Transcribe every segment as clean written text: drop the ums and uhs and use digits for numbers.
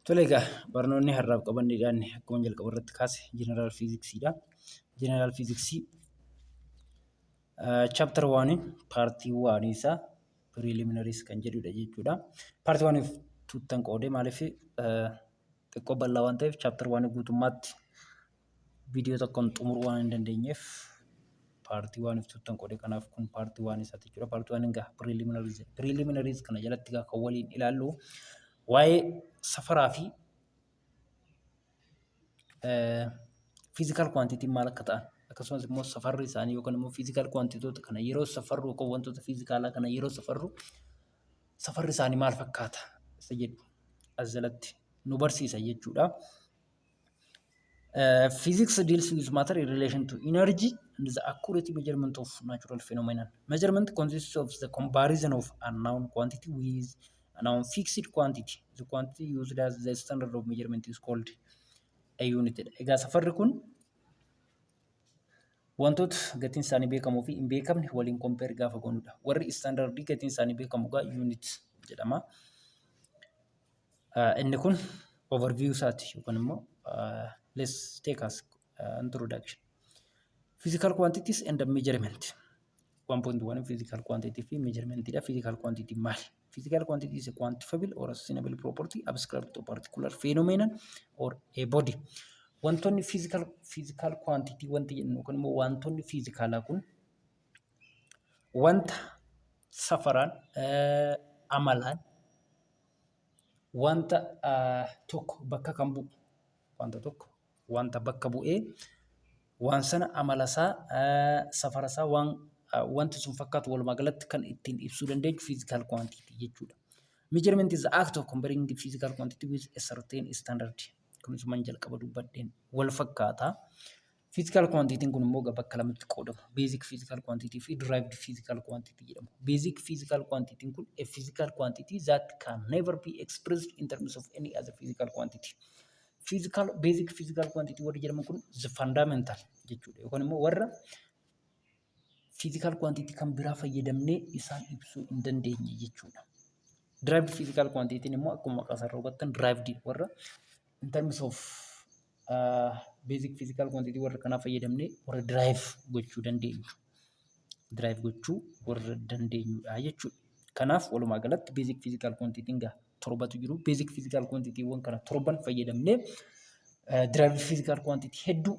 Tole egaa, barnoonni har'aaf qabannee dhiyaanne akkuma jalqaba irratti kaase general fiiziksiidha. General fiiziksii chapter 1 part 1 isaa preliminaries kan jedhudha jechuudha. Part 1 fi tuttan qoodee maaliif xiqqoo bal'aa waan ta'eef, chapter 1 guutummaatti viidiyoo tokkoon xumuruu waan hin dandeenyeef part 1 fi tuttan qoodee, kanaaf kun part 1 isaati jechuudha. Part 1 egaa preliminaries. Preliminaries kana jalatti egaa kan waliin ilaallu waa'ee safaraa fi physical quantity maal akka ta'an, akkasumas immoo safarri isaanii yookaan immoo physical quantitoota kana yeroo safarru yookaan wantoota fiizikaalaa kana yeroo safarru safarri isaanii maal fakkaata isa jedhu as jalatti nu barsiisa jechuudha. Physics deals with matter in relation to energy and the accurate measurement of natural phenomena. Measurement consists of the comparison of unknown quantity with a known fixed quantity. The quantity used as the standard of measurement is called a unit. Egaa safarri kun wantoota gatiin isaanii beekamuu fi hin beekamne waliin compare gaafa goonudha. Warri standardii gatiin isaanii beekamu egaa unit jedhama. Inni kun overview isaati yookaan immoo let's take as introduction. Physical quantities and measurement. 1.1 physical quantity fi measurement dha. Physical quantity maali? Physical quantity is a quantifiable or assignable property ascribed to a particular phenomenon or a body. Wantoonni physical quantity wanti jennu yookaan immoo wantoonni fiizikaalaa kun wanta safaraan, amalaan wanta tokko bakka kan bu'u, wanta tokko wanta bakka bu'ee waan sana amala isaa, safara isaa, waan wanti sun fakkaatu walumaa galatti kan ittiin ibsuu dandeenyu physical quantity jechuudha. Measurement is the act of comparing the physical quantity with a certain standard. Kunis man jalqaba dubbadheen wal fakkaata. Physical quantity kun immoo bakka lamatti qoodamu. Basic physical quantity fi derived physical quantity jedhamu. Basic physical quantity kun a physical quantity that can never be expressed in terms of any other physical quantity. Physical basic physical quantity warri jedhaman kun the fundamental jechuudha. Yookaan immoo warra physical quantity kan biraa fayyadamnee isaan ibsuu hin dandeenye jechuudha. Derived physical quantity immoo akkuma maqaa isaarraa hubattan derived warra in terms of basic physical quantity warra kanaa fayyadamnee warra derive gochuu dandeenyu. Derive gochuu warra dandeenyudha jechuudha. Kanaaf walumaa galatti basic physical quantity gaa torbatu jiru. Basic physical quantity kana torban fayyadamnee derived physical quantity hedduu,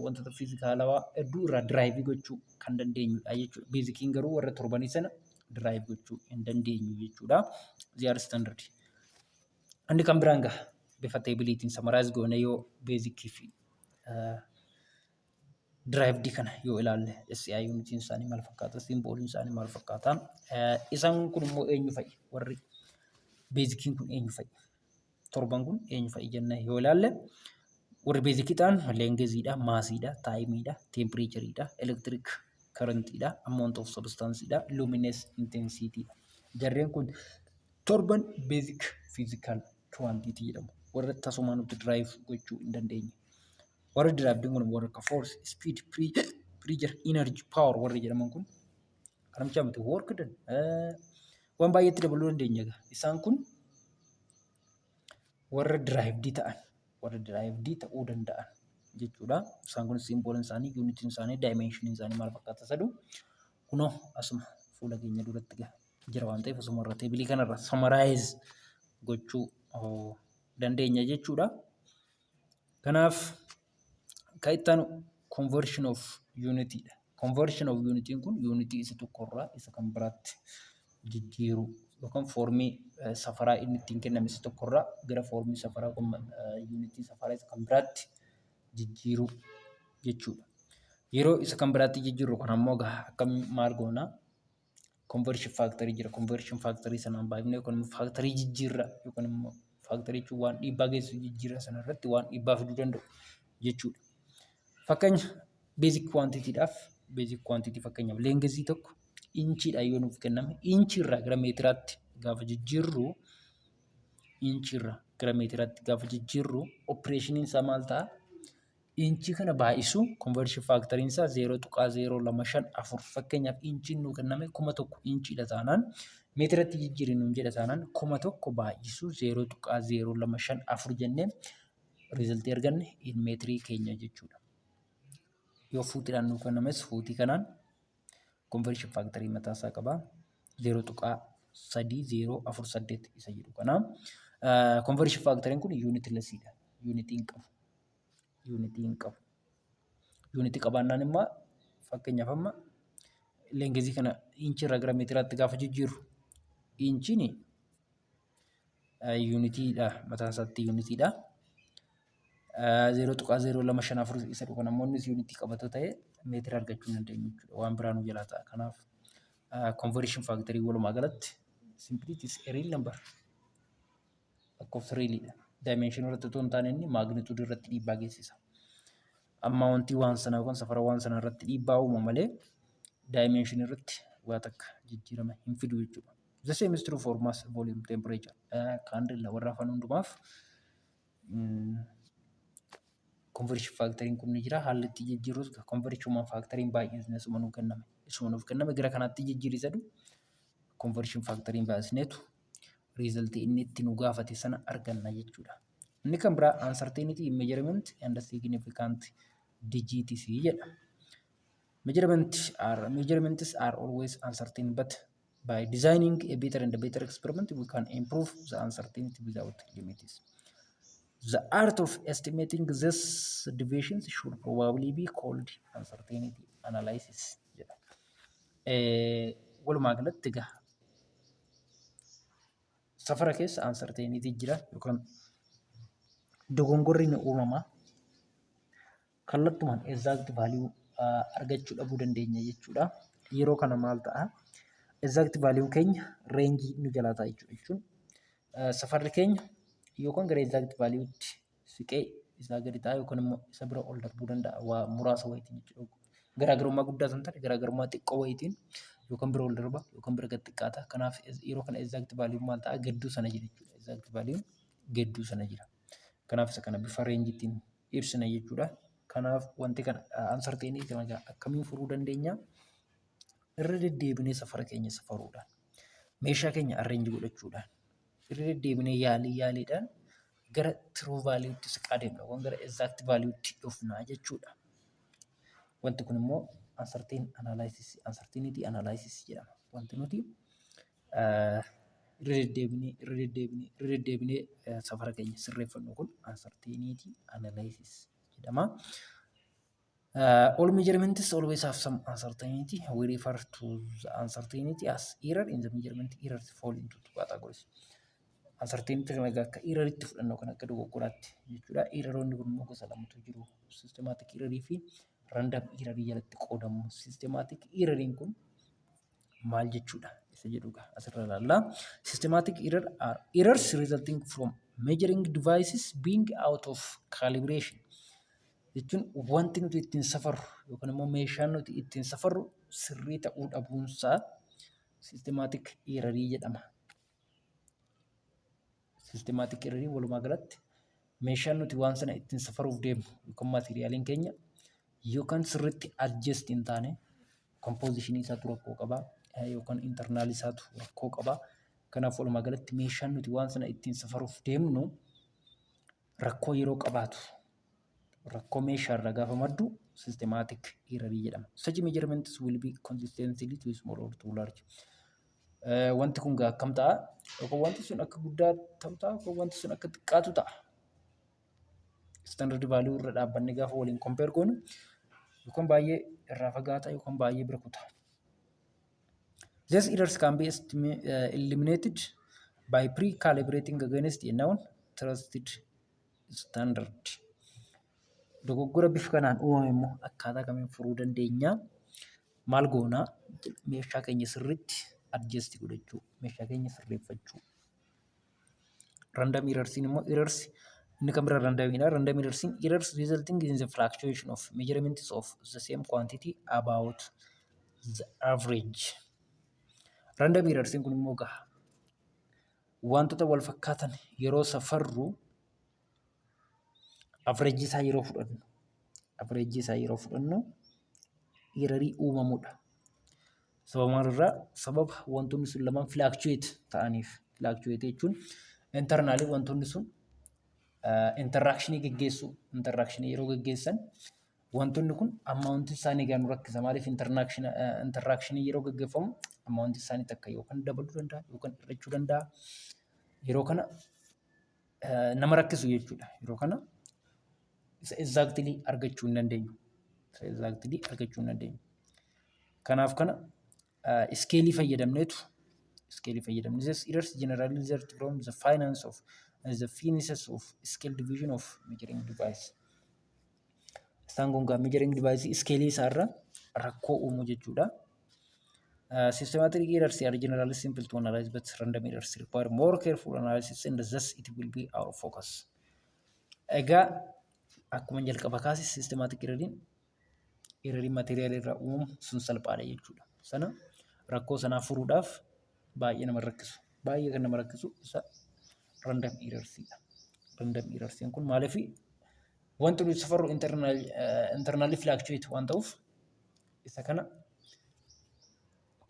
wantoota fiizikaalawaa hedduu irraa derive gochuu kan dandeenyudha jechuudha. Basiciin garuu warra torbanii sana derive gochuu hin dandeenyu jechuudha. They are standard. Inni kan biraan gaa bifa tableiitiin summarize goone yoo basicii fi derived kana yoo ilaalle, SI unitiin isaanii maal fakkaata? Symboliin isaanii maal fakkaata? Isaan kun immoo eenyu fa'i? Warri basiciin kun eenyu fa'i? Torban kun eenyu fa'i jennee yoo ilaalle, warri basicii ta'an lengthiidha, massiidha, timeiidha, temperatureiidha, electric currentiidha, amount of substanceiidha, luminous intensityiidha. Jarreen kun torban basic physical quantity jedhamu. Warra tasuma nuti derive gochuu hin dandeenye. Warri derived kun warra akka force, speed, pressure, energy, power warri jedhaman kun kan namichaa miti, work done waan baay'eetti dabaluu dandeenya egaa. Isaan kun warra derived ta'an, warra derived ta'uu danda'an jechuudha. Isaan kun symboliin isaanii, unitiin isaanii, dimensioniin isaanii maal fakkaata sadhu kunoo asuma fuula keenya duratti jira waan ta'eef asuma irra tableii kanarra summarize gochuu dandeenya jechuudha. Kanaaf kan itti aanu conversion of unit dha. Conversion of unit kun unitii isa tokkorraa isa kan biraatti jijjiiruu yookaan formii safaraa inni ittiin kenname isa tokkorraa gara formii safaraa unitii safaraa isa kan biraatti jijjiiruu jechuudha. Yeroo isa kan biraatti jijjiirru kana immoo akkam maal goonaa? Conversion factorii jira. Conversion factorii sanaan baay'ifnee yookaan immoo factorii jijjiirraa, yookaan immoo factorii jechuun waan dhiibbaa geessisu, jijjiirraa sana irratti waan dhiibbaa fiduu danda'u jechuudha. Fakkeenya basic quantitydhaaf, basic quantity fakkeenyaaf lengthii tokko inchiidhaan yoo nuuf kenname, inchiirraa gara meetiraatti gaafa jijjiirru, inchiirraa gara meetiraatti gaafa jijjiirru operationiin isaa maal ta'a? Inchii kana baay'isuu, conversion factoriin isaa 0.0254. Fakkeenyaaf inchiin nuu kenname 1000 inchiidha taanaan, Meetiratti jijjiiri nuun jedha taanaan 1000 baay'isuu 0.0254 jennee resultii arganne in meetirii keenya jechuudha. Yoo footiidhaan nuu kennames footii kanaan conversion factorii mataa isaa qaba. 0.3048 isa jedhu kana. Conversion factoriin kun unitlessiidha. Unitii hin qabu. Unitii hin qabu. Unitii qabaannaan immoo, fakkeenyaaf, amma lengthii kana inchii irraa gara meetiraatti gaafa jijjiirru, inchiin unitiidha, mataan isaatti unitiidha. 0.0254 isa dhugan ammoo innis unitii qabatoo ta'e meetira argachuu hin dandeenyu jechuudha. Waan biraa nu jalaa ta'a. Kanaaf conversion factorii walumaa galatti simply it is a real number. Lakkoofsa realiidha. Dimension irratti otoo hin taane inni magnitude irratti dhiibbaa geessisa. Amma wanti waan sana yookaan safara waan sana irratti dhiibbaa uuma malee dimension irratti waa takka jijjiirama hin fidu jechuudha. The same is true for mass, volume, temperature. Candle warra hafan hundumaaf conversion factoriin kun ni jira. Haalli itti jijjiirrus conversion factoriin baay'een isuma nuuf kenname. Isuma nuuf kenname gara kanaatti jijjiirri jedhu conversion factoriin baasneetu resultii inni itti nu gaafate sana arganna jechuudha. Inni kan biraa uncertainty in measurement and significant digits jedha. Measurements are always uncertain, but by designing a better and better experiment we can improve the uncertainty without limits. The art of estimating these deviations should probably be called uncertainty analysis jedha. Walumaa galatti egaa safara keessa uncertainty jira yookaan dogongorri ni uumama. Kallattumaan exact value argachuu dhabuu dandeenya jechuudha. Yeroo kana maal ta'a? Exact value keenya rangeii nu jalaa ta'a jechuudha. Jechuun safarri keenya yookaan gara exact valuetti siqee isaa gadi ta'a yookaan immoo isa bira ol darbuu danda'a waa muraasa wayiitiin jechuudha. Garaagarummaa guddaa osoo hin taane garaagarummaa xiqqoo wayiitiin yookaan bira ol darba yookaan bira gad xiqqaata. Kanaaf yeroo kana exact value maal ta'a? Gidduu sana jira jechuudha. Exact value gidduu sana jira. Kanaaf isa kana bifa rangeiitiin ibsina jechuudha. Kanaaf wanti kana uncertainty kana akkamiin furuu dandeenya? Irra deddeebinee safara keenya safaruudhaan, meeshaa keenya arrange godhachuudhaan, irra deddeebinee yaalii yaaliidhaan gara true valuetti siqaa deemna yookaan gara exact valuetti dhufna jechuudha. Wanti kun immoo uncertainty analysis jedhama. Wanti nuti irra deddeebinee, irra deddeebinee, irra deddeebinee safara keenya sirreeffannu kun uncertainty analysis jedhama. All measurements always have some uncertainty. We refer to the uncertainty as error in the measurement. Errors fall into two categories. Uncertainty kana egaa akka erroritti fudhannu kan akka dogoggoraatti jechuudha. Erroroonni kun immoo gosa lamatu jiru. Systematic errorii fi random errorii jalatti qoodamu. Systematic erroriin kun maal jechuudha isa jedhu asirra ilaalla. Systematic error are errors resulting from measuring devices being out of calibration. Jechuun wanti nuti ittiin safarru yookaan immoo meeshaan nuti ittiin safarru sirrii ta'uu dhabuunsaa systematic errorii jedhama. Systematic errorii walumaa galatti meeshaan nuti waan sana ittiin safaruuf deemnu yookaan materialiin keenya yookaan sirriitti adjust hin taane, compositionii isaatu rakkoo qaba yookaan internal isaatu rakkoo qaba. Kanaaf walumaa galatti meeshaan nuti waan sana ittiin safaruuf deemnu rakkoo yeroo qabaatu, rakkoo meeshaarraa gaafa maddu systematic errorii jedhama. Such measurements will be consistently too small or too large. Wanti kun akkam ta'a? Yookaan wanti sun akka guddaa ta'u ta'a yookaan wanti sun akka xiqqaatu ta'a. Standard value irra dhaabbannee gaafa waliin compare goonu yookaan baay'ee irraa fagaata yookaan baay'ee bira kuta. These errors can be eliminated by pre-calibrating against a known trusted standard. Dogoggora bifa kanaan uumame immoo akkaataa kamiin furuu dandeenya? Maal goonaa? Meeshaa keenya sirriitti adjust godhachuu, meeshaa keenya sirreeffachuu. Random errorsiin immoo errors inni kan biraa randomiidha. Random errorsiin errors resulting in the fluctuation of measurements of the same quantity about the average. Random errorsiin kun immoo gaha. Wantoota wal fakkaatan yeroo safarru average isaa yeroo fudhannu errorii uumamudha. Sababa maalirraa? Sababa wantoonni sun lamaan fluctuate ta'aniif. Fluctuate jechuun internally wantoonni sun interactionii geggeessu. Interactionii yeroo geggeessan wantoonni kun amounti isaanii egaa nu rakkisa. Maaliif interactionii yeroo geggeeffamu amounti isaanii takka yookaan dabaluu danda'a yookaan hir'achuu danda'a. Yeroo kana nama rakkisu jechuudha. Yeroo kana isa exactly argachuu hin dandeenyu. Isa exactly argachuu hin dandeenyu. Kanaaf kana scaleii fayyadamneetu scaleii fayyadamne. This errors generally result from the fineness of the fineness of scale division of measuring device. Isaan kun gaa measuring device scaleii isaarra rakkoo uumu jechuudha. Systematic errors are generally simple to analyze, but random errors require more careful analysis and thus it will be our focus. Egaa akkuma jalqaba kaase systematic erroriin errorii material irraa uumamu sun salphaadha jechuudha. Sana rakkoo sanaa furuudhaaf baay'ee nama rakkisu. Baay'ee kan nama rakkisu isa random errorsiidha. Random errorsiin kun maaliif wanti nuti safarru internally fluctuate waan ta'uuf isa kana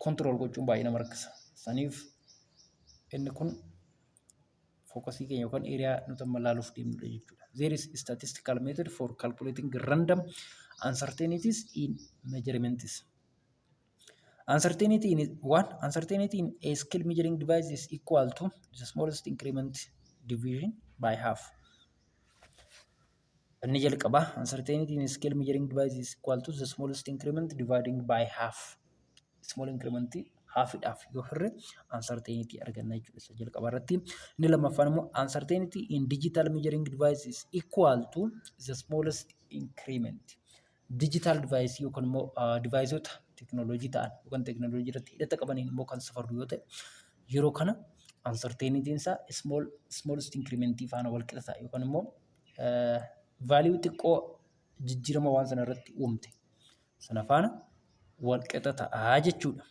control gochuun baay'ee nama rakkisa. Saniif inni kun focusii keenya yookaan area nuti amma ilaaluuf deemnudha jechuudha. There is statistical method for calculating random uncertainties in measurements. Uncertainty in one uncertainty in a scale measuring device is equal to the smallest increment division by half. Inni jalqabaa uncertainty in scale measuring device is equal to the smallest increment dividing by half. Small increment halfidhaaf yoo hirre uncertainty arganna jechuudha isa jalqabaa irratti. Inni lammaffaan immoo uncertainty in digital measuring device is equal to the smallest increment. Digital device yookaan immoo deviceota teekinooloojii ta'an yookaan teekinooloojii irratti hidhata qabaniin immoo kan safarru yoo ta'e yeroo kana uncertainty isaa smallest increment faana wal qixa ta'a yookaan immoo value xiqqoo jijjiirama waan sana irratti uumte sana faana wal qixa ta'a jechuudha.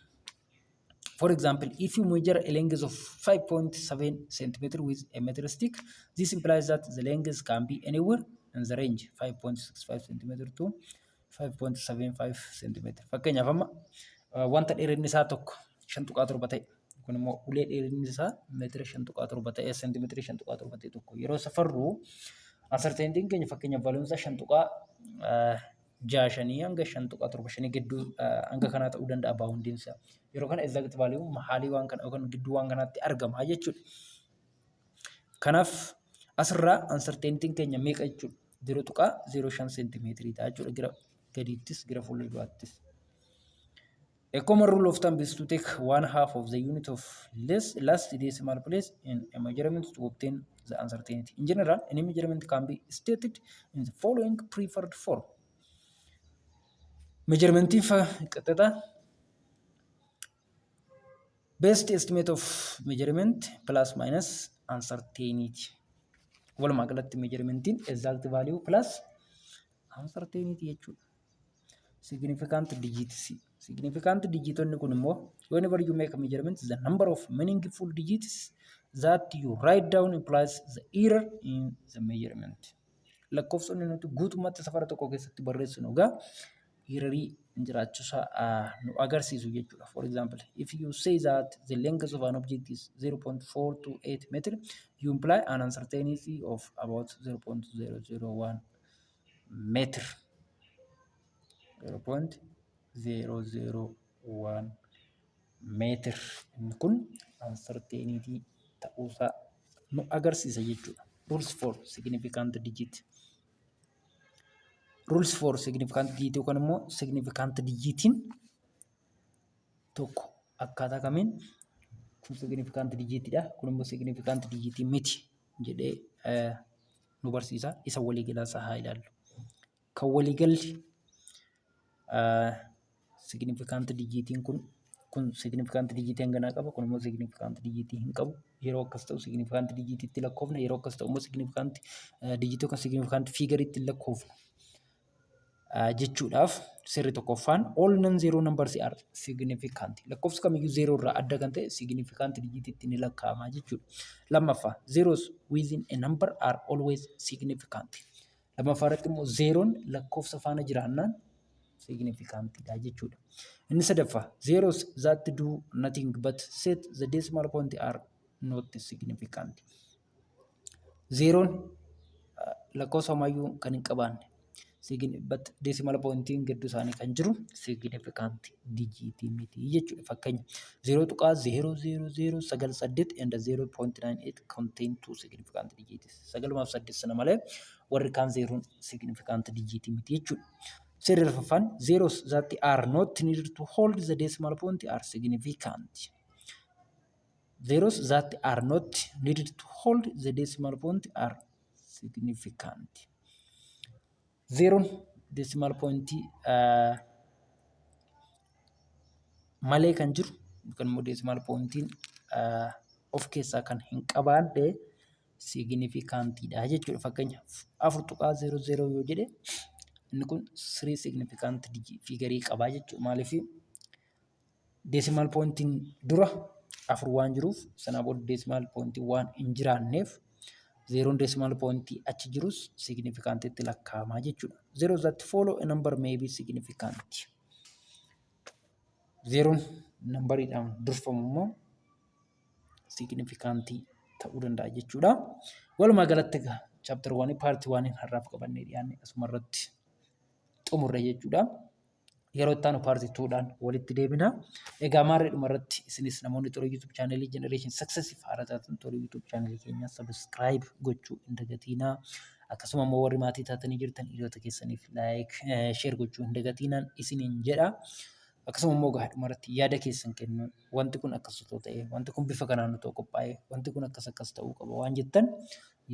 For example, if you measure a length of 5.7 centimeter with a meter stick, this implies that the length can be anywhere in the range 5.65 centimeter to 5.75 centimeter. Fakkeenyaaf amma wanta dheerinni isaa tokko 5.7 ta'e kun immoo ulee dheerinni isaa meetira 5.7 ta'e seentimeetira 5.7 ta'e tokko yeroo safarru uncertainty keenya fakkeenyaaf valueun isaa 5.65 hanga 5.75 gidduu hanga kanaa ta'uu danda'a boundiin isaa. Yeroo kana exact value mahaalii waan kana yookaan gidduu waan kanaatti argama jechuudha. Kanaaf asirraa uncertainty keenya meeqa jechuudha? 0.05 seentimeetirii ta'a jechuudha gara gadiittis gara fuulduraattis. A common rule of thumb is to take one half of the unit of less last decimal place in a measurement to obtain the uncertainty. In general, any measurement can be stated in the following preferred form. Measurementiif qaxxaxa best estimate of measurement plus minus uncertainty. Walumaa galatti measurementiin exact value plus uncertainty jechuudha. Significant digits. Significant digitonni kun immoo whenever you make a measurement, the number of meaningful digits that you write down implies the error in the measurement. Lakkoofsonni nuti guutummaatti safara tokko keessatti barreessinu egaa errorii jiraachuusaa nu agarsiisu jechuudha. For example, if you say that the length of an object is 0.428 meter, you imply an uncertainty of about 0.001 meter. 0.001 meter. Inni kun uncertainty ta'uusaa nu agarsiisa jechuudha. Rules for significant digit. Rules for significant digit yookaan immoo significant digitiin tokko akkaataa kamiin kun significant digitidha, kun immoo significant digitii miti jedhee nu barsiisa. Isa waliigalaa haa ilaallu. Kan waliigalli significant digitiin kun significant digitii hanganaa qaba, kun immoo significant digitii hin qabu. Yeroo akkas ta'u significant digitiitti lakkoofna, yeroo akkas ta'u immoo significant digitii yookaan significant figureitti lakkoofna. Jechuudhaaf sirri tokkoffaan all non-zero numbers are significant. Lakkoofsi kamiyyuu zeeroo irraa adda kan ta'e significant digitiitti ni lakkaa'ama jechuudha. Lammaffaa, zeros within a number are always significant. Lammaffaa irratti immoo zeeroon lakkoofsa faana jiraannaan Significantidha jechuudha. Inni sadaffaa, zeros that do nothing but set the decimal point are not significant. Zeeroon lakkoofsa homaayyuu kan hin qabaanne but decimal pointiin gidduu isaanii kan jiru significant dijiitii miti jechuudha. Fakkeenya 0.00098 and 0.98 contain two significant digits. Sagalumaaf saddeet sana malee warri kaan zeeroon significant dijiitii miti jechuudha. Seerri arfaffaan, zeros that are not needed to hold the decimal point are significant. Zeros that are not needed to hold the decimal point are significant. Zeeroon decimal point malee kan jiru yookaan immoo decimal pointiin of keessaa kan hin qabaanne significantiidha jechuudha. Fakkeenya 4.00 yoo jedhe, inni kun three significant figurii qabaa jechuudha. Maaliif? Decimal pointiin dura afur waan jiruuf, sanaa booda decimal pointiin waan hin jiraanneef, zeeroon decimal pointii achi jirus significantitti lakkaa'amaa jechuudha. Zeros that follow a number may be significant. Zeeroon numberiidhaan durfamu immoo significantii ta'uu danda'a jechuudha. Walumaa galatti egaa chapter 1 part 1 har'aaf qabannee dhiyaanne asuma irratti xumurre jechuudha. Yeroo itti aanu part 2dhaan walitti deebina. Egaa maarree dhuma irratti isinis namoonni toora YouTube channelii Generation Successiif haaraa taatan, toora YouTube channelii keenya subscribe gochuu hin dagatinaa. Akkasuma immoo warri maatii taatanii jirtan hiriyoota keessaniif like, share gochuu hin dagatinaan isiniin jedha. Akkasuma immoo egaa dhuma irratti yaada keessan kennuu, wanti kun akkas otoo ta'e, wanti kun bifa kanaan otoo qophaa'e, wanti kun akkas akkas ta'uu qaba waan jettan,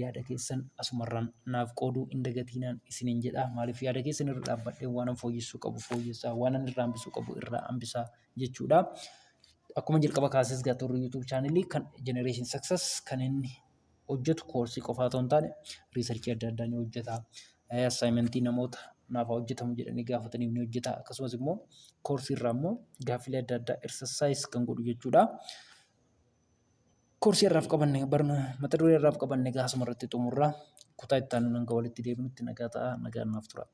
yaada keessan asumarraan naaf qooduu hin dagatinaan isiniin jedha. Maaliif? Yaada keessan irra dhaabbadhee waan an fooyyessuu qabu fooyyessaa, waan an irraa hambisuu qabu irraa hambisaa jechuudha. Akkuma jalqaba kaases gaa toorri YouTube channelii kan Generation Success kan inni hojjetu koorsii qofaa otoo hin taane researchii adda addaa ni hojjeta. Assignmentii namoota naaf haa hojjetamu jedhanii gaafataniif ni hojjeta. Akkasumas immoo koorsii irraa immoo gaaffilee adda addaa exercise kan godhu jechuudha. Koorsii irraaf qabanne, mata duree irraaf qabanne egaa asuma irratti xumurra. Kutaa itti aanu hanga walitti deebinutti nagaa ta'a, nagaan naaf tura.